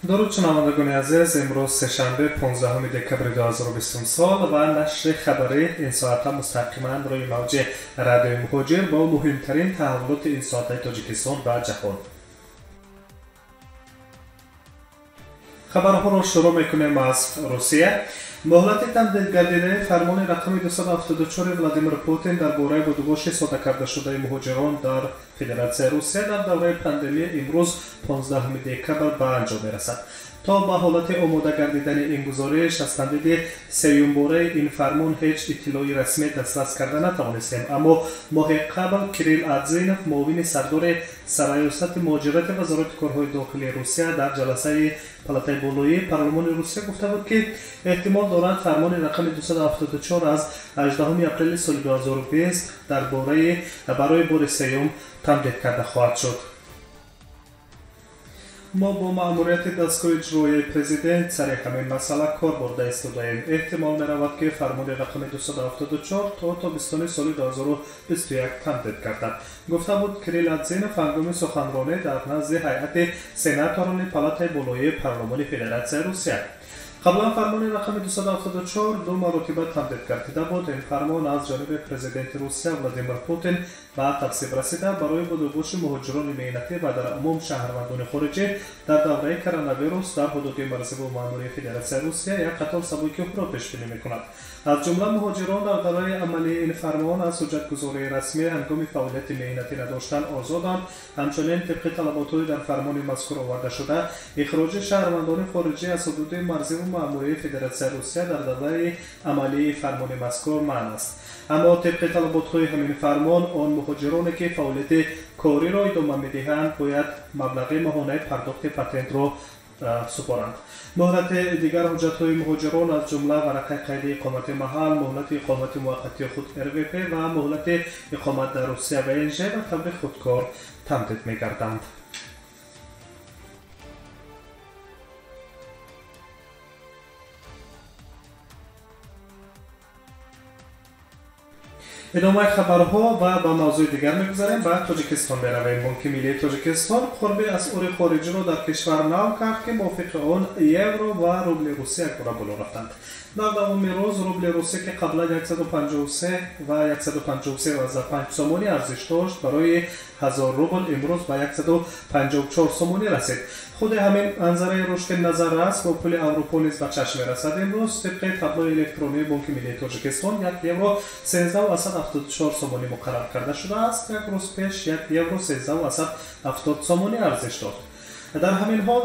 Дуруд шунавандагони азиз, имрӯз сешанбе 15 декабри 2020 сол ва нашри хабарии ин соата мустақиман рӯи мавҷи радиои Муҳоҷир бо муҳимтарин таҳаввулоти ин соатаи Тоҷикистон ва ҷаҳон. Хабарҳоро шурӯъ мекунем аз Русия. Муҳлати тамдидгардидаи фармони рақами 274 Владимир Путин дар бораи будубоши сода кардашудаи муҳоҷирон дар Федератсияи Русия дар давраи пандемия имрӯз 15 декабр ба анҷом мерасад. То ба ҳолати омода гардидани ин гузориш аз тамдиди сеюмбораи ин фармон ҳеҷ иттилои расмӣ дастрас карда натавонистем, аммо моҳи қабл Кирилл Адзинов, муовини сардори сарраёсати муҳоҷирати Вазорати корҳои дохилии Русия, дар ҷаласаи палатаи болоии парлумони Русия гуфта буд, ки эҳтимол дорад фармони рақами 274 аз 18 апрели соли 2020 дар бораи барои бори сеюм тамдид карда хоҳад шуд. Мо бо маъмурияти дастгоҳи иҷроияи президент сари ҳамин масъала кор бурда истодаем. Эҳтимол меравад, ки фармони рақами 274 то тобистони соли 2021 тамдид гардад, гуфта буд Кирилл Адзинов ҳангоми суханронӣ дар назди ҳайати сенаторони палатаи болоии парлумони Федератсияи Русия. Қаблан фармони рақами 274 ду маротиба тамдид гардида буд. Ин фармон аз ҷониби президенти Русия Владимир Путин ба тасвиб расида барои будубоши муҳоҷирони меҳнатӣ ва дар умум шаҳрвандони хориҷӣ дар давраи коронавирус дар ҳудуди марзиву маъмурии Федератсияи Русия як қатор сабукиҳоро пешбинӣ мекунад. Аз ҷумла муҳоҷирон дар давраи амалии ин фармон аз ҳуҷҷатгузории расмӣ ҳангоми фаъолияти меҳнатӣ надоштан озоданд. Ҳамчунин тибқи талаботҳои дар фармони мазкур оварда шуда, ихроҷи шаҳрвандони хориҷӣ аз ҳудуди марзиву маъмурии Федератсияи Русия дар давраи амалии фармони мазкур манъ аст. Аммо тибқи талаботҳои ҳамин фармон, он муҳоҷироне ки фаъолияти кориро идома медиҳанд, бояд маблағи моҳонаи пардохти патентро супоранд. Муҳлати дигар ҳуҷҷатҳои муҳоҷирон, аз ҷумла варақаи қайди иқомати маҳал, муҳлати иқомати муваққатии худ РВП ва муҳлати иқомат дар Русия ВНЖ ба таври худкор тамдид мегарданд. Идомаи хабарҳо ва ба мавзӯи дигар мегузарем. Ба Тоҷикистон меравем. Бонки миллии Тоҷикистон қурби асъори хориҷиро дар кишвар нав кард, ки мувофиқи он евро ва рубли Русия якбора боло рафтанд. Дар давоми рӯз рубли Русия, ки қаблан 153 ва 153,5 сомонӣ арзиш дошт, барои 1000 рубл имрӯз ба 154 сомонӣ расид. Худи ҳамин манзараи рушди назаррас бо пули Аврупо низ ба чашм мерасад. Имрӯз тибқи таблои электронии Бонки миллии Тоҷикистон 1 евро 13,74 сомонӣ муқаррар карда шудааст. Як рӯз пеш 1 евро 13,70 сомонӣ арзиш дошт. Дар ҳамин ҳол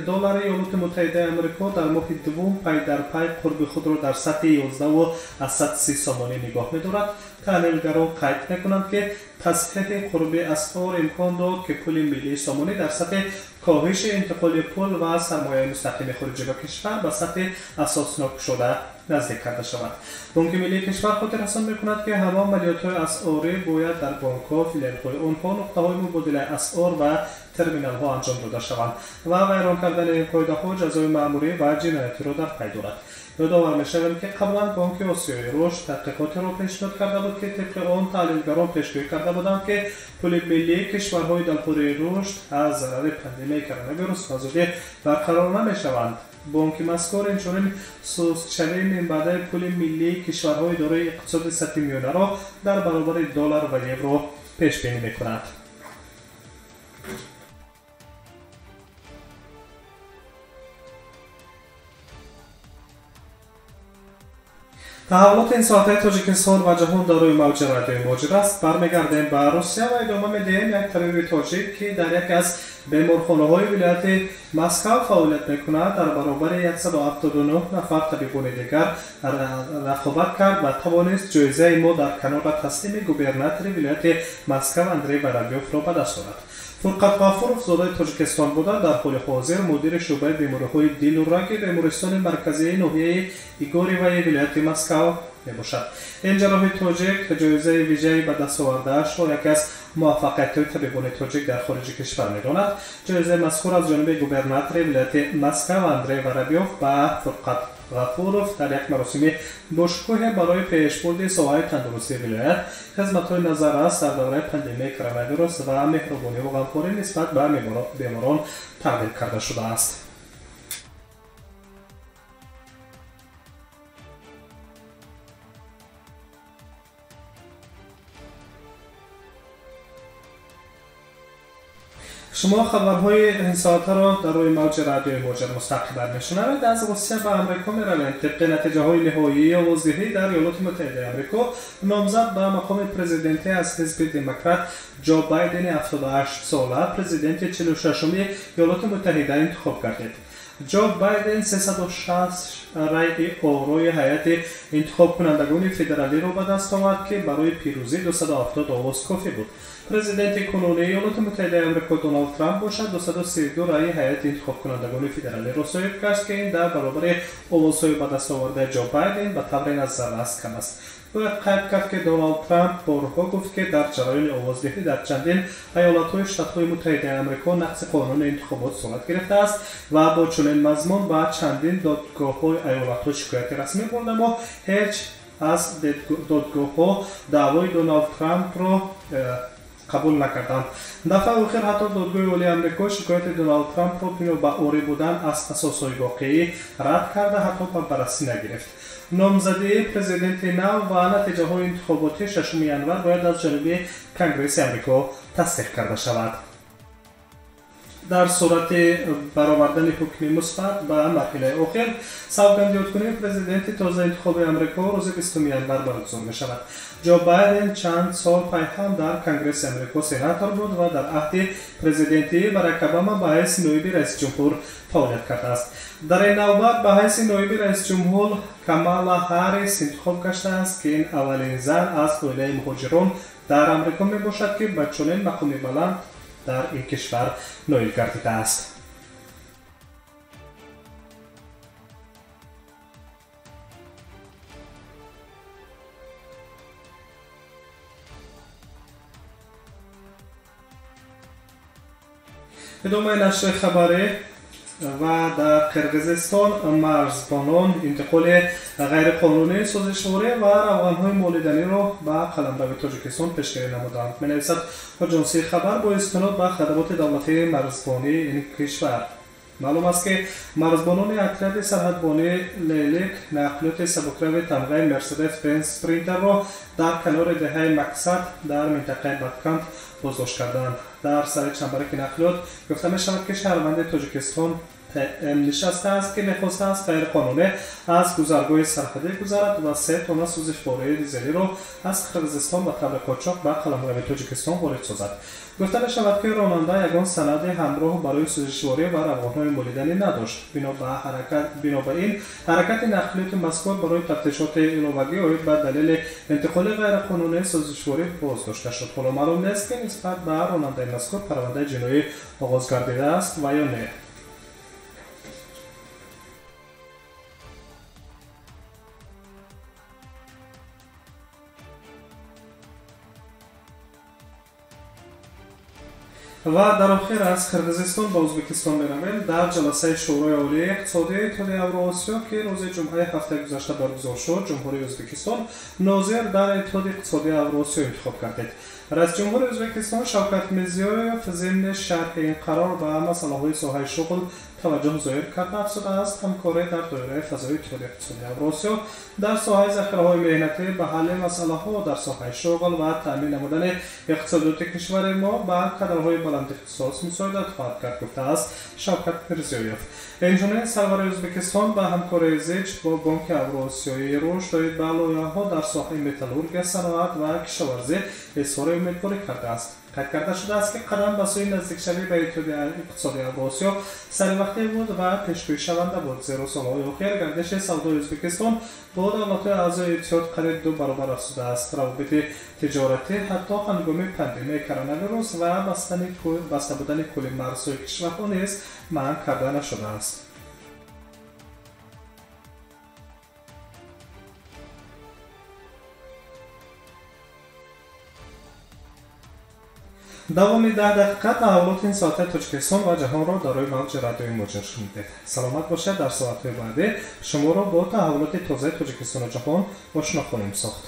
доллари Иёлоти Муттаҳидаи Амрико дар моҳи дуввум пай дар пай қурби худро дар сатҳи 11,30 сомонӣ нигоҳ медорад. Таҳлилгарон қайд мекунанд, ки тасҳиҳи қурби асъор имкон дод, ки пули миллии сомонӣ дар сатҳи коҳиши интиқоли пул ва сармояи мустақими хориҷӣ ба кишвар ба сатҳи асоснокшуда наздик карда шавад. Бонки миллии кишвар хотиррасон мекунад, ки ҳама амалиётҳои асъорӣ бояд дар бонкҳо, филиалҳои онҳо, нуқтаҳои мубодилаи асъор ва терминалҳо анҷом дода шаванд ва вайрон кардани ин қоидаҳо ҷазои маъмурӣ ва ҷиноятиро дар пай дорад. Ёдовар мешавем, ки қаблан Бонки Осиёи Рушд таҳқиқотеро пешниҳод карда буд, ки тибқи он таҳлилгарон пешгӯӣ карда буданд, ки пули миллии кишварҳои дар ҳоли рушд аз зарари пандемияи коронавирус ба зудӣ барқарор намешаванд. Бонки мазкур инчунин сустшавии минбаъдаи пули миллии кишварҳои дорои иқтисоди сатҳи миёнаро дар баробари доллар ва евро пешбинӣ мекунад. Таҳаввулоти ин соатаи Тоҷикистон ва ҷаҳон дар рӯи мавҷи радиои Муҳоҷир аст. Бармегардем ба Русия ва идома медиҳем. Як табиби тоҷик, ки дар яке аз беморхонаҳои вилояти Москав фаъолият мекунад, дар баробари 179 нафар табибони дигар рақобат кард ва тавонист ҷоизаи мо дар канора таслими губернатори вилояти Москав Андрей Воробьёвро ба даст орад. Фурқат Ғафуров зодаи Тоҷикистон буда, дар ҳоли ҳозир мудири шӯъбаи бемориҳои дилу раги бемористони марказии ноҳияи Игореваи вилояти Москав мебошад. Ин ҷарроҳи тоҷик ҷоизаи вижаи ба даст овардаашро яке аз муваффақиятҳои табибони тоҷик дар хориҷи кишвар медонад. Ҷоизаи мазкур аз ҷониби губернатори вилояти Москав Андрей Воробьёв ба Фурқат Ғафуров дар як маросими бошукӯҳе барои пешбурди соҳаи тандурустии вилоят, хизматҳои назаррас дар давраи пандемияи коронавирус ва меҳрубониву ғамхорӣ нисбат ба беморон тақдим карда шудааст. Шумо хабарҳои ин соатаро дар рӯи мавҷи радиои Муҳоҷир мустақиман мешунавед. Аз Русия ба Амрико меравем. Тибқи натиҷаҳои ниҳоии овоздиҳӣ дар Иёлоти Муттаҳидаи Амрико, номзад ба мақоми президентӣ аз ҳизби Демократ Ҷо Байдени 78 сола президенти 46-уми Иёлоти Муттаҳида интихоб гардид. Ҷо Байден 360 раъи орои ҳайати интихобкунандагони федералиро ба даст овард, ки барои пирӯзӣ 270 овоз кофӣ буд. Президенти кунунии Иёлоти Муттаҳидаи Амрико Доналд Трамп бошад 232 раъи ҳайати интихобкунандагони федералиро соҳиб гашт, ки ин дар баробари овозҳои ба даст овардаи Ҷо Байден ба таври назаррас кам аст. Бояд қайд кард, ки Доналд Трамп борҳо гуфт, ки дар ҷараёни овоздиҳӣ дар чандин аёлатҳои Штатҳои Муттаҳидаи Амрико нақзи қонуни интихобот сурат гирифтааст ва бо чунин мазмун ба чандин додгоҳҳои аёлатҳо шикояти расмӣ бурд, аммо ҳеҷ аз додгоҳҳо даъвои Доналд Трампро қабул накарданд. Дафъаи охир ҳатто Додгоҳи Олии Амрико шикояти Доналд Трампро бино ба орӣ будан аз асосҳои воқеӣ рад карда, ҳатто ба баррасӣ нагирифт. Номзадии президенти нав ва натиҷаҳои интихоботӣ 6 январ бояд аз ҷониби Конгресси Амрико тасдиқ карда шавад. Дар сурати баровардани ҳукми мусбат ба марҳилаи охир, савгандёдкунии президенти тозаинтихоби Амрико рӯзи 20 январ баргузор мешавад. Ҷо Байден чанд сол пайҳам дар Конгресси Амрико сенатор буд ва дар аҳди президентии Барак Обама ба ҳайси ноиби раисиҷумҳур фаъолият кардааст. Дар ин навбат ба ҳайси ноиби раисиҷумҳур Камала Ҳаррис интихоб гаштааст, ки ин аввалин зан аз оилаи муҳоҷирон дар Амрико мебошад, ки ба чунин мақоми баланд дар ин кишвар ноил гардидааст. Идомаи нашри хабарӣ. Ва дар Қирғизистон марзбонон интиқоли ғайриқонунии сӯзишворӣ ва равғанҳои молиданиро ба қаламрави Тоҷикистон пешгирӣ намуданд, менависад Оҷонсии хабар бо истинод ба хадамоти давлатии марзбонии ин кишвар. Маълум аст, ки марзбонони отряди сарҳадбонии Лелик нақлиёти сабукрави тамғаи Мерседес Бенз Спринтерро дар канори деҳаи Мақсад дар минтақаи Батканд боздошт карданд. Дар сари чамбараки нақлиёт гуфта мешавад, ки шаҳрванди Тоҷикистон ТМ нишастааст, ки мехостааст ғайриқонунӣ аз гузаргоҳи сарҳадӣ гузарад ва 3 тонна сӯзишвории дизелиро аз Қирғизистон ба таври қочоқ ба қаламрави Тоҷикистон ворид созад. Гуфта мешавад, ки ронанда ягон санади ҳамроҳ барои сӯзишворӣ ва равғанҳои молиданӣ надошт. Бино ба ин ҳаракати нақлиёти мазкур барои тафтишоти иловагӣ оид ба далели интиқоли ғайриқонунии сӯзишворӣ боздошта шуд. Ҳоло маълум нест, ки нисбат ба ронандаи мазкур парвандаи ҷиноӣ оғоз гардидааст ва ё не. Ва дар охир аз Қирғизистон ба Ӯзбекистон меравем. Дар ҷаласаи Шӯрои Олии иқтисодии Иттиҳоди Авроосиё, ки рӯзи ҷумъаи ҳафтаи гузашта баргузор шуд, Ҷумҳурии Ӯзбекистон нозир дар Иттиҳоди иқтисодии Авроосиё интихоб гардид. Раисиҷумҳури Ӯзбекистон Шавкат Мирзиёев зимни шарҳи ин қарор ба масъалаҳои соҳаи шуғл таваҷҷӯҳ зоҳир карда, афзудааст, ҳамкорӣ дар доираи фазои Иттиҳоди иқтисодии Авроосиё дар соҳаи захираҳои меҳнатӣ ба ҳалли масъалаҳо дар соҳаи шуғл ва таъмин намудани иқтисодиёти кишвари мо ба кадрҳои баландихтисос мусоидат хоҳад кард, гуфтааст Шавкат Мирзиёев. Инчунин сарвари Ӯзбекистон ба ҳамкории зич бо Бонки Авроосиёии рушд оид ба лоиҳаҳо дар соҳаи металлургия, саноат ва кишоварзӣ изҳори умедворӣ кардааст. Қайд карда шудааст, ки қадам ба сӯи наздикшавӣ ба Иттиҳоди иқтисодии Авроосиё саривақтӣ буд ва пешгӯишаванда буд, зеро солҳои охир гардиши савдои Ӯзбекистон бо давлатҳои аъзои иттиҳод қариб 2 баробар афзудааст. Равобити тиҷоратӣ ҳатто ҳангоми пандемияи коронавирус ва баста будани кулли марзҳои кишварҳо низ манъ карда нашудааст. Давоми 10 дақиқа таҳаввулоти ин соатаи Тоҷикистон ва ҷаҳонро дар рӯи мавҷи радиои Муҳоҷир шунидед. Саломат бошед. Дар соатҳои баъдӣ шуморо бо таҳаввулоти тозаи Тоҷикистону ҷаҳон ошно хоҳем сохт.